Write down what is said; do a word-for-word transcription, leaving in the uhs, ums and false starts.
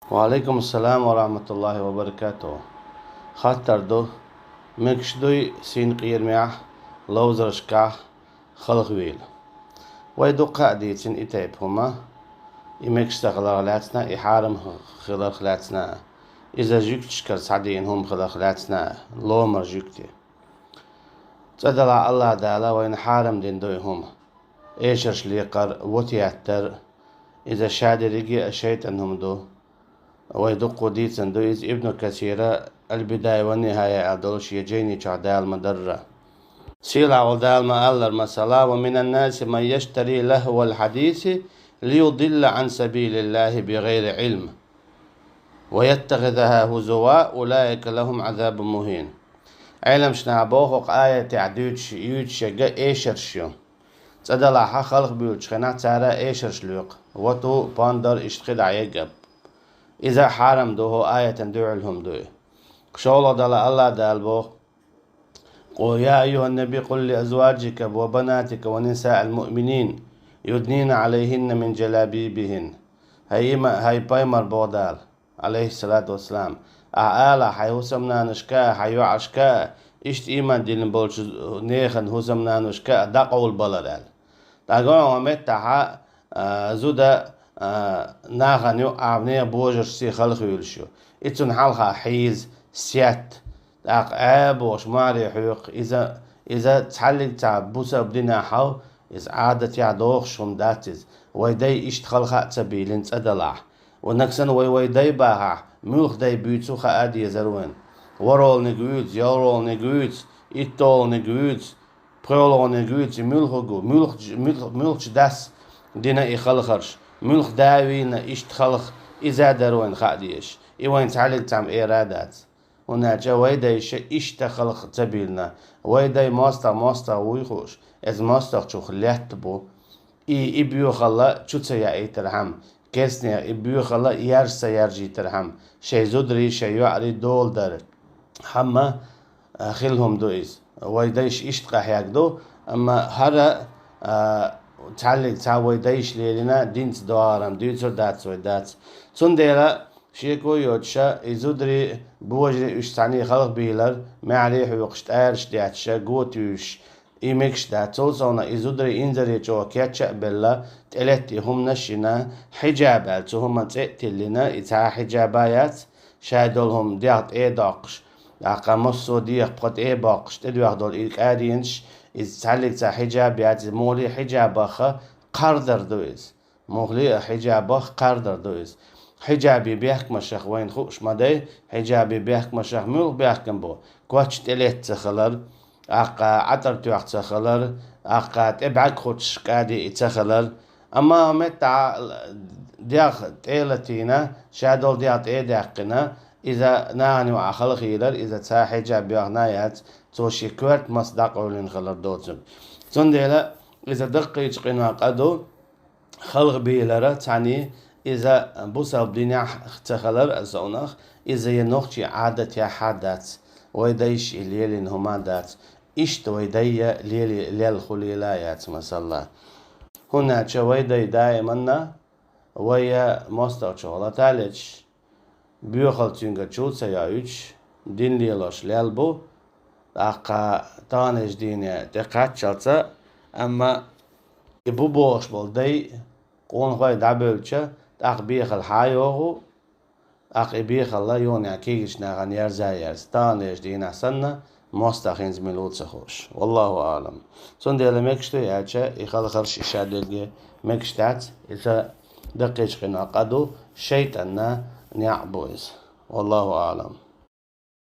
Ва алейкум ассалам ва рахматуллахи ва баракатух. Хаттар ду: мегаш дуй син къирамехь, ловзаршкахь халхавийла? Вай дуккха а дийцина и тайпа хӀума, и мегаш ца хиларх лаьцна, и хьарам хиларх лаьцна, иза жуьгташкара схьадийна хӀума хиларх лаьцна, ломара жуьгти. ЦӀа далахь, АллахӀ Дала вайна хьарам дина ду и хӀума. Эшарш лекхар, вутаяттар, иза шадерриге а шайтӀан хӀума ду. Вай дуккха дийцина ду иза. Ибну Касира «Аль-Бидая ва ан-Нихая» аьлла долу шен жайни чохь Дала ма-дарра. Сийлахь волу Дала ма-аллара, масала: «Ва минан наси ман яштари лахвал хьадиси лиюдилла ан сабилиллахи бигайри Ӏилм, ва яттахизаха хузуа, улаика лахум азабун мухин». Ӏеламнаха боху, хӀокху аятехь дуьйцуш, юьйцуш ерг эшарш ю. ЦӀа далахь, халхабуьйлучу хенахь цара эшарш лоькху, вату, пондар, иштта кхидӀа ерг а. Иза а хьарам ду, хӀокху аятана дуьхьал хӀума ду и. ШолгӀа далахь, АллахӀ Дала боху: «Къу, я айюхьан-наби, къул ли азваджика ва банатика ва нисаил муъминин юднина Ӏалайхинна мин джалабибихин». ХӀай има-, хӀай пайхамар, боху Дала, Ӏалайхиссалату вассалам, ахь ала хьайн хӀусамнанашка а, хьайн йоӀашка а, иштта ийман диллина болчу нехан хӀусамнанашка а дӀакъовла балар аьлла. ТӀаккха хӀокху меттехь а, зуда, а, нахана юкъахь нехан божаршций халхавуьйлуш ю. И цунна хьалха хьийза, сетта, тӀаккха Ӏа бохуш маре хьоькху. Иза, иза цхьаьллиг цхьа бусалба динехь хьал, иза Ӏадатехь дохуш хӀума дац иза. Вай дай иштта халха а ца бийлина, цӀа далахь. Ва нагахь санна вай вай дай бахахь, муьлха дай буьйцу хаа дезара вайна. ВорхӀалгӀаниг вуьйцу, ялхалгӀаниг вуьйцу, итталгӀаниг вуьйцу, пхоьалгӀаниг вуьйцу, и муьлхарг ву, муьлхачу, муьлх-, муьлхачу дас дина и халхарш, муьлха да вийна иштта халха, иза а дара вайна хаа дезаш. И вайна цхьаьллиг цхьамма эр а дац. ХӀунда аьлча вай дайша иштта халха ца бийлина. Вай дай мостагӀ, мостагӀ вуй хууш, иза мостагӀчух летта бу. И, и боьхалла чу ца яийтархьама, керстанех и боьхалла яржа ца яржийтархьама, шайн зударий, шайн йоӀарий дола дара. Хьамма, а, хила хӀума ду иза. Вай дайша иштта къахьегна ду, амма хӀара, а, цхьаьллиг цхьа вай дайша лелийна динца догӀаран дуьйцур дац вай, дац. Цундела шеко а йоцуша, и зударий, божарий уьш цхьаьний халхабийлар, маьхьарий хьоькхуш, тӀараш детташа, го туьйсуш, и мегаш дац. Цул совнаха и зударий инзаре чӀогӀа кечъян а белла, тӀелетта и хӀуманаш а йина, хьиджаб аьлла цу хӀуманна цӀе а тиллина, и цхьа а хьиджаб а яц, шайн долу хӀума дегӀ тӀе а доккхуш, тӀаккха массо а дегӀ пхо тӀе а боккхуш, тӀедоьгӀна долу и кӀадинаш, иза цхьаьллиг цхьа хьиджаб яц, иза муххале а хьиджабах кхардар ду иза. Муххале а хьиджабах кхардар ду иза. Хьиджабе бехкамашах вайна хууш ма дай, хьиджабе бехкамашах муьлха бехкам бу: коч тӀелетта ца хилар, тӀаккха Ӏатар тоьхна ца хилар, тӀаккха тӀе бӀаьрг хуттуш кӀади и ца хилар. Амма меттахь дегӀ тӀе а латийна, шадолу дегӀ тӀе а даьккхина, иза нахана юкъахь халахийлар, иза цхьа хьиджаб йохна а яц, цо шен коьрта мас дӀакъевлина хилар доцург. Цундела иза даккхийчу къинойн къа ду, халхабийлара цхьаьний, иза бусалба динехь ца хилар а совнаха, иза я нохчийн Ӏадатехь а дац, вай дайша и лелийна хӀума а дац. Иштта вай дайша лели-, лелла хуьлийла а яц, масала. ХӀунда аьлча вай дай даиманна вай мостагӀчух лата а леташ, боьхалла цуьнгара чу а ца йоуьйтуш, дин лелош лелла бу, тӀаккха таханлерчу дийне тӀекхаччалца, амма и бу бохуш болу дай къонахой дӀабевлча, тӀаккха боьхалла хьа а йогӀу, тӀаккха и боьхалла юха кегийчу нахана ерза а ерза, таханлерчу дийнахь санна, мостагӀ хӀинца мила ву ца хууш. Валлаху аӀлам. Цундела мегаш ду аьлча, и халхарш, и шадерриге мегаш дац, иза даккхийчу къинойн къа ду, шайтӀанан неӀ бу иза. Валлаху аӀлам.